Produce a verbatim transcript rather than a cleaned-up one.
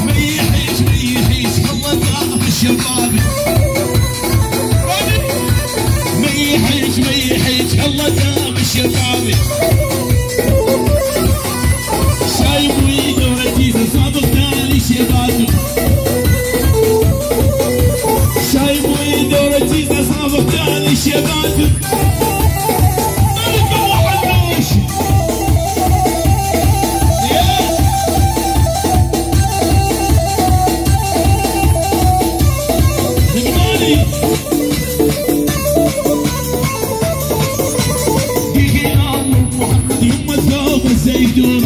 ميحيش، ميحيش، يلا داعم الشباب. ميحيش، ميحيش، يلا داعم الشباب. شايب ويدو رتيزة صابغ تالي شباب. شايب ويدو رتيزة صابغ تالي شباب. زيتون.